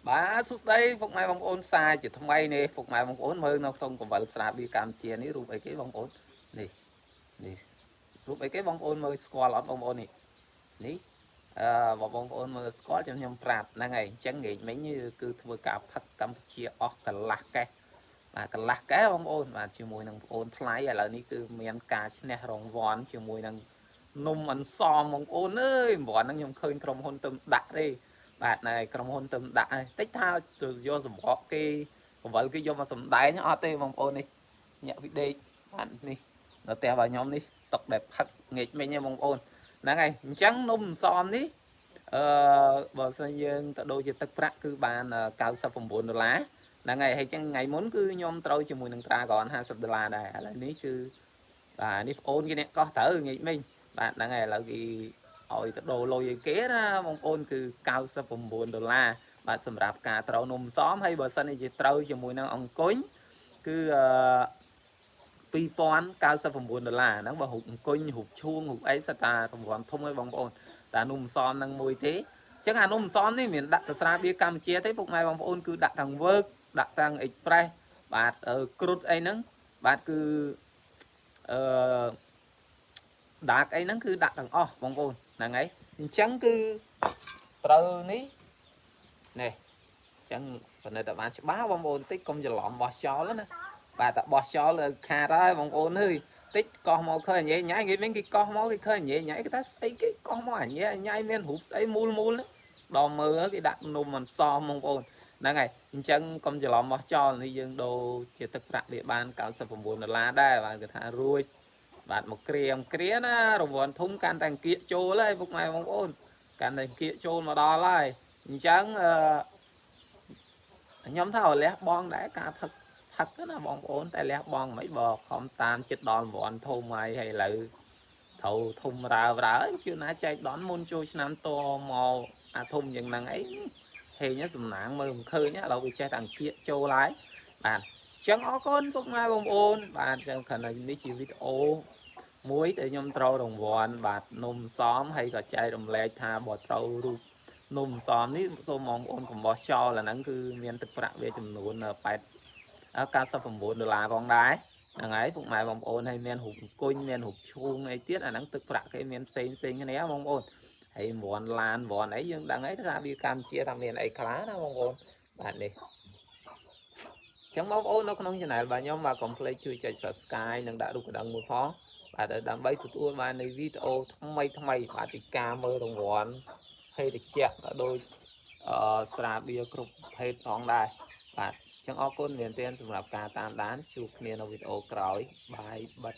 បាទសួស្តីពុកម៉ែបងប្អូនសារជាថ្មីនេះពុកម៉ែបងប្អូនមើលនៅក្នុងកង្វល់ស្រាបៀរកម្ពុជានេះរូបអីគេបងប្អូននេះនេះរូបអីគេបងប្អូនមើលស្គាល់អត់បងប្អូននេះនេះអឺបើបងប្អូនមើលស្គាល់ចាំខ្ញុំប្រាប់ហ្នឹងហើយអញ្ចឹងងាកមិញគឺធ្វើការផឹកកម្ពុជាអស់កន្លះកេះបាទកន្លះកេះបងប្អូនបាទជាមួយនឹងបងប្អូនថ្លៃឥឡូវនេះគឺមានការឈ្នះរង្វាន់ជាមួយនឹងនំអន្សមបងប្អូនអើយរង្វាន់ហ្នឹងខ្ញុំឃើញក្រុមហ៊ុនទៅដាក់ទេ បាទណែក្រុមហ៊ុនទៅដាក់ហើយតិចថាទៅយកសម្បកគេកវលគេយកមកសំដែងអត់ទេបងប្អូននេះញាក់វិដេកបាទនេះនៅផ្ទះរបស់ខ្ញុំនេះតុកដែលផឹកងាកមិញហ្នឹងបងប្អូនហ្នឹងហើយអញ្ចឹងនំសមនេះអឺបើសិនយើងទៅដូរជាទឹកប្រាក់គឺបាន99ដុល្លារហ្នឹងហើយហើយអញ្ចឹងថ្ងៃមុនគឺខ្ញុំត្រូវជាមួយនឹង Dragon 50ដុល្លារដែរឥឡូវនេះគឺបាទនេះបងអូនគេអ្នកកោះត្រូវងាកមិញបាទហ្នឹងហើយឥឡូវគេ ឲ្យទៅដូរលុយឲ្យគេណាបងប្អូនគឺ99ដុល្លារបាទសម្រាប់ការត្រូវនំសមហើយបើសិនជាត្រូវជាមួយនឹងអង្គុញគឺអឺ2099ដុល្លារហ្នឹងបើរូបអង្គុញរូបឈួងរូបអីសិតតារង្វាន់ធំហើយបងប្អូនតានំសមហ្នឹងមួយទេអញ្ចឹងអានំសមនេះមិនដាក់ទៅស្រាបៀរកម្ពុជាទេពុកម៉ែបងប្អូនគឺដាក់ទាំង work ដាក់ទាំង express បាទគ្រុតអីហ្នឹងបាទគឺអឺ dark អីហ្នឹងគឺដាក់ទាំងអស់បងប្អូនហ្នឹងហើយអញ្ចឹងគឺត្រូវនេះនេះអញ្ចឹងពិនិត្យតែបានច្បាស់បងប្អូនតិចកុំច្រឡំបោះចោលណាបាទតែបោះចោលទៅខាតហើយបងប្អូនអើយតិចកោះមកឃើញញ៉ៃញ៉ៃគេមានគេកោះមកគេឃើញញ៉ៃញ៉ៃគេថាស្អីគេកោះមកអញ៉ៃញ៉ៃមានរូបស្អីមូលមូលហ្នឹងដល់មើលគេដាក់នំអន្សមបងប្អូនហ្នឹងហើយអញ្ចឹងកុំច្រឡំបោះចោលនេះយើងដូរជាទឹកប្រាក់វាបាន99ដុល្លារដែរបាទគេថារួច បាទមកក្រៀមគ្រាណារង្វាន់ធំកាន់តែអង្គៀកចូលហើយពុកម៉ែបងប្អូនកាន់តែអង្គៀកចូលមកដល់ហើយអញ្ចឹងអឺខ្ញុំថាឲ្យលះបង់ដែរការផឹកផឹកណាបងប្អូនតែលះបង់មិនបើខំតាមចិត្តដល់រង្វាន់ធំហើយហើយឥឡូវត្រូវធំរើរើជឿណាចែកដនមុនចូលឆ្នាំតមកអាធំយ៉ាងហ្នឹងអីហេងសំណាងមើលមិនឃើញឥឡូវវាចេះតែអង្គៀកចូលហើយបាទចឹងអរគុណពុកម៉ែបងប្អូនបាទចឹងគ្រាន់តែនេះជាវីដេអូ មួយដែលខ្ញុំត្រូវរង្វាន់បាទនំសមហើយក៏ចែករំលែកថាបើត្រូវរូបនំសមនេះសូមបងប្អូនកុំបោះចោលអាហ្នឹងគឺមានទឹកប្រាក់វាចំនួន8 99ដុល្លារផងដែរហ្នឹងហើយពុកម៉ែបងប្អូនហើយមានរូបអង្គុញមានរូបឈូងអីទៀតអាហ្នឹងទឹកប្រាក់គេមានផ្សេងផ្សេងគ្នាបងប្អូនហើយរង្វាន់ឡានរង្វាន់អីយើងដឹងអីថាវាកម្ពុជាថាមានអីខ្លះណាបងប្អូនបាទនេះចឹងបងប្អូននៅក្នុង channel របស់ខ្ញុំបាទកុំភ្លេចជួយចុច Subscribe និងដាក់រូបកណ្ដឹងមួយផង បាទដើម្បីទទួលបាននៃវីដេអូថ្មីថ្មីបាទពីការមើលរង្វាន់ភេទជ្ជៈក៏ដូចអឺស្រាបៀរគ្រប់ប្រភេទផងដែរបាទអញ្ចឹងអរគុណមែនទែនសម្រាប់ការតាមដានជួបគ្នានៅវីដេអូក្រោយបាយបិទ